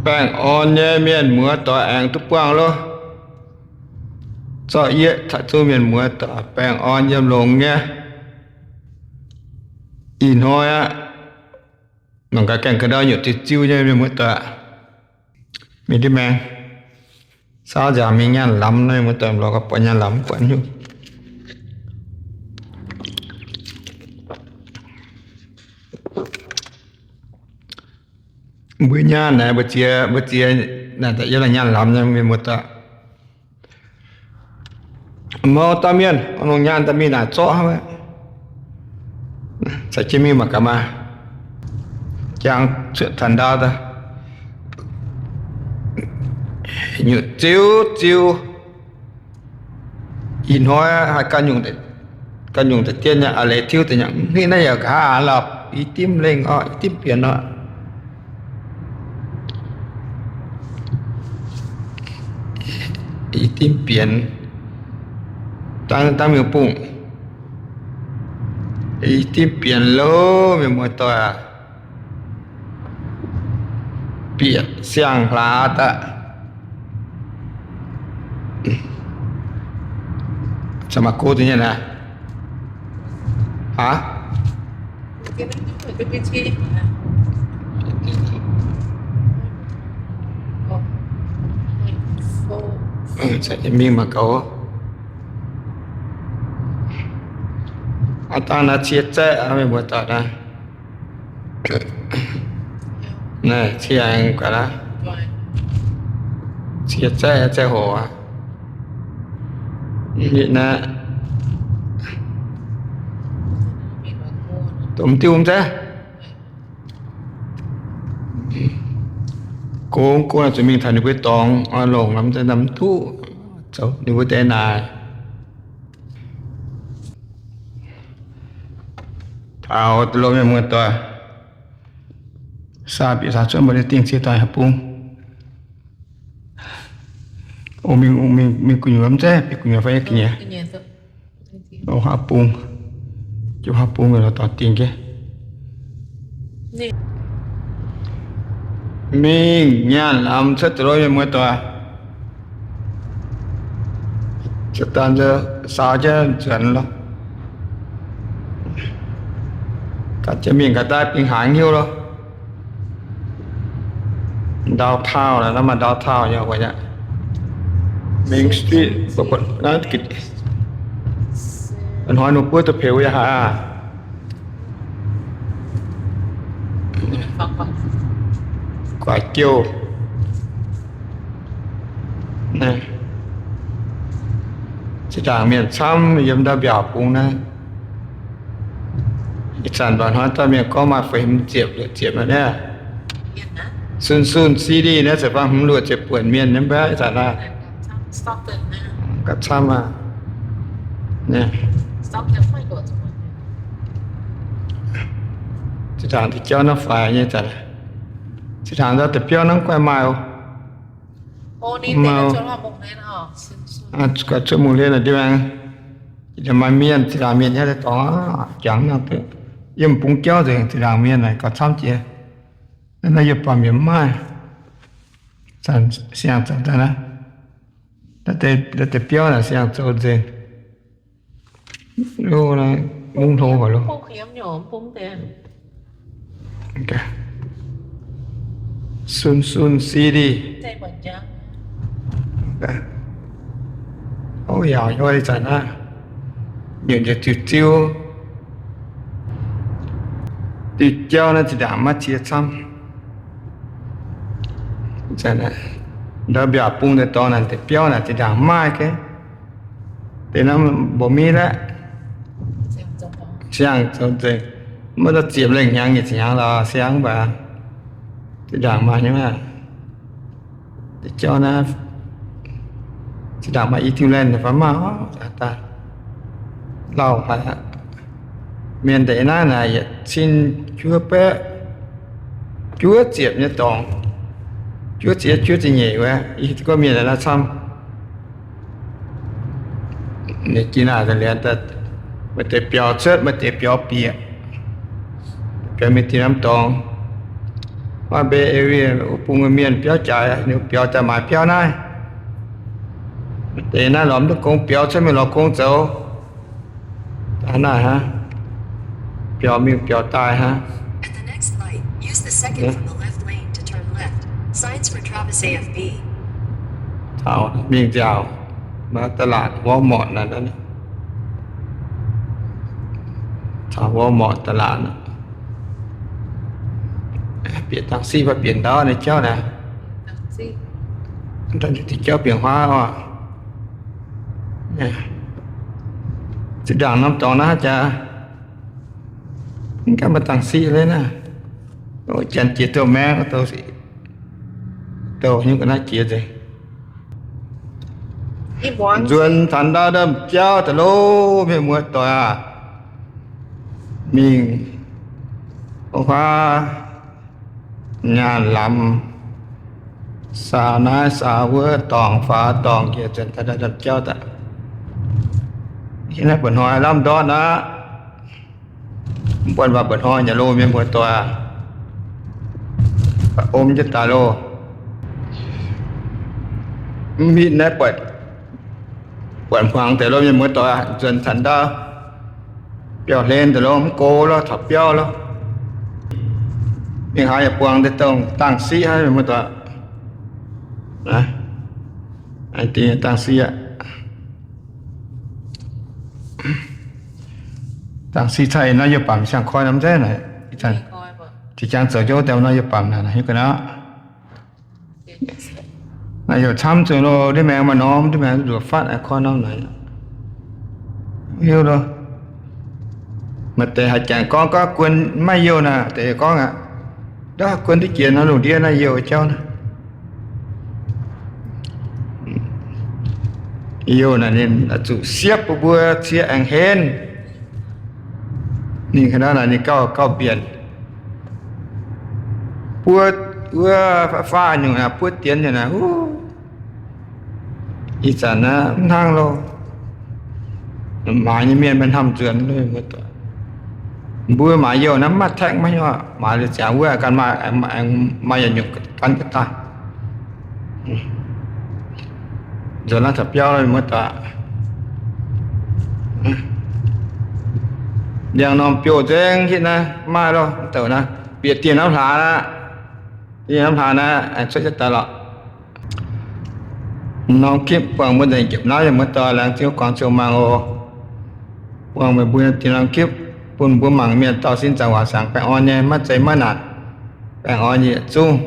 Baengh orn nyei mienh muoz doic aengx duqv buangh loh. Zorqv yie caux zungv mienh muoz doic baengh orn yiem longx nyei. Ih hnoi aqv, mangc gaax gaengh ga'ndau nyutc ziu-ziu nyei mienh muoz doic. Mingh diuh maengx saauv nziaaux mingh nyaanh lamz nor, mienh muoz doic, lorz gauh buatc nyaanh lamz buatc nyungc. Mbuo nyaanh naaic, mbuo ziex, mbuo ziex naaic yiem naaic nyaanh lamz nyei mienh muoz doic. Mouz dauh mienh, longc nyaanh daaih mingh naaic zorqv hnangv. Caux jienv mingh mangc gaax maah. Jangx cuotv taux ndau daaih, nyutc ziu-ziu. Ih hnoi haih ganh nyungc deix dien nyei, a'leiz tiuv deix nyei. Mv hitv naaiv yaac nqa'haav lorqc, i dimv lengh orqc, i dimv bienx orqc. I dimv bienx, dangv, dangv mingh bungh. I dimv bienx loh, mienh muoz doic aac. Bieqc siang-hlaax daaih. Caux maaih go deix nyei naaic. Aav, mingh mangc gaax. Aav, dangh naaiv cie zaeqv aqv, mienh muoz doic naaiv. Naaiv cie aengx gaax naaiv. Cie zaeqv, zaeqv hoc aqv. Naaiv, domh diuh mv zeiz. Gong, gong naaic zuqc mingh taux ninh mbuo dorngx, longc lamz daaih mv duqv, zoux ninh mbuo deix naaic. Taux loz mienh muoz doic, saa bieqc saa cuotv mbuo deix dingh cie doic haaix bung. O, mingh, mingh gu'nyuoz mv zeiz, bieqc gu'nyuoz fai ga'nyiec. O, haaix bung, jiex haaix bung mingh lorz dorngx dingh jienv. Mingh nyaanh lamz cuotv deix loz mienh muoz doic. Ciex daaih nzunc saaux jienv nzuonx loh. Gaax jienv mingh gaax daaih bingx hnaangx hnyouv loh. Downtown, naaiv maaih downtown nyei wuov, Main Street, hnoi ninh mbuo duqv peux yaac haiz aqv. Guaax jouh. Zinh ndaangc mienh camv yiem ndau mbiaauc bung naaiv. Ih zanc mbaac hnoi dauh mienh gorngv maaih feix hmz ziepc, luoqc ziepc naaiv. Sun Sun City naaiv se faam hmz luoqc ziepc buonc mienh nyei mv baac ih zanc naaiv. Gauh camv aqv. Zinh ndaangc deix jauv naaiv faix nyei zanc. Zinh ndaangc ndau deix biauv naaiv guaih maaih oc. Maaih oc. Guaih cuotv mungh hlen naaic ndiev aengx. Maaih mienh, zinh ndaangc mienh nyei deix dorngx jangx nangh duqv. Yiem bungx jauv nzengc, zinh ndaangc mienh naaic gauh camv jiex. Naaiv yie buatc mienh mv maaih. Siang zoux daaih naaiv. Naaiv deix biauv naaic siang zoux nzengc. Mungv hlo haic loh. Sun Sun City. Ov, yaac ih zanc naaiv nyutc njiec ziu-ziu. Diuh jauv naaiv zinh ndaangc maiv cie camv. Ndau mbiaauc bung deix dorngx naaic deix biauv naaic zinh ndaangc maaih gaax. Deix naaiv mbuo mingh laqv. Siang zoux nzengc. Maiv daaih ziepc lengh hnyangx nyic ziepc hnyangx lorz siang mv baac zinh ndaangc maaih nyei maah. Deix jauv naaiv zinh ndaangc maaih i diuh laanh fai maaih oc. Daaih lauh haic aqv. Mienh deix naaiv naaic yietc cin juov baeqv juov ziepc nyei dorngx, juov ziepc, juov ziepc nyeic wuov, i gorngv mienh naaiv camv. Ninh jiex naaic daaih liuz, maaih deix biaux cuotv, maaih deix biaux bieqc, biaux mingh diuh norm dorngx. Bay Area wuov bung mienh biauv jaaix, ninh biaux daaih maaiz biauv naaiv. Maaih deix naaiv lorz mv duqv gong biaux, cuotv mingh lorz gong zoux. Daaih naaiv hnangv, biaux mingh biaux daaih hnangv. At the next light, use the second from the left lane to turn left. Signs for Travis A F B. Taux mingh nziaauc, maaih ตลาด Walmart naaiv, taux Walmart ตลาด naaiv. Bieqc dangh siqv fai bieqc ndau naaiv jauv naaiv? Dangh siqv. Dangh siqv jauv bieqc huaav oc. Zinh ndaangc norm dorngx naaiv jaax, mv gaengh maaih dangh siqv leiz naaiv. Janx jiex douh maengx, douh, douh nyungc ga'naaiv jiex nzengc. Nzuonx taux ndau ndorm jauv daaih loh, mienh muoz doic aac. Mingh huaav nyaanh lamz, saau naaiv saau wuov, dorngc faaux dorngc njiec nzuonx taux ndau ndorm jauv daaih. Naaiv mba'hnoi lamh ndortv aqv. Mv buatc waac mba'hnoi nyei loh, mienh muoz doic aac. Om jienv daaih loh. Mv hitv naaiv buatc, buatc hmuangx deix loh, mienh muoz doic aac. Nzuonx taux ndau biauv-hlen deix loh, mv go loh, taux biauv loh. Mingh haaix yaac buangh deix dongh dangh siqv hnangv, mienh muoz doic. Dangh siqv aqv. Dangh siqv cai naaiv youh bamc siang-koiv norm nzengc naaic. Zinh jangx zoux jauv daaih nor youh bamc naaic, hiuv ga'naaiv. Naaiv youh camv zuqc loh, ndiev maengx maaih norm, ndiev maengx nduoqc fatv koiv norm naaic. Hiuv loh. Maaih deix haaix jangx gorngv, gorngv guon maiv youh naaic, deix gorngv aqv, ndov guon duqv jiex nor lungh ndiev naaiv youh jauv naaiv. Youh naaic ninh zuqc siepv bun mbuo cie aengx henv. Ninh ga'naaiv naaic ninh gauh, gauh mbienc. Buov wuov faah nyungc naaic, buov dienx nyungc naaic, huv, ih zanc naaiv mv hnangv loh. Maaiz nyei mienh maiv hnamv nzuonx. Mbuo maaiz youh naaiv mv maaih tax maiv hiuv, maaiz liuz ziangx wuov ganh maaih, maaih yietc nyungc gan ga'daaih. Nzuonx naaiv taux biauv muoz-doic. Ndiangx-normh biouv nzengc hitv naaiv maaih loh, mv douc naaiv bieqc dieh norm hlaax aqv. Dieh norm hlaax naaiv aengx cuotv jienv daaih lorqc. Norm gipv buangh mbuo nzengc jepc naaiv, mienh muoz-doic, laengz zingh gorngv ziouc mangc oc. Buangh meih mbuo dieh norm gipv bun mbuo mangc mienh dauh sin zaangc waac saangc baengh orn nyei, maiv zeiz maiv naanc, baengh orn nyei yietc zungv.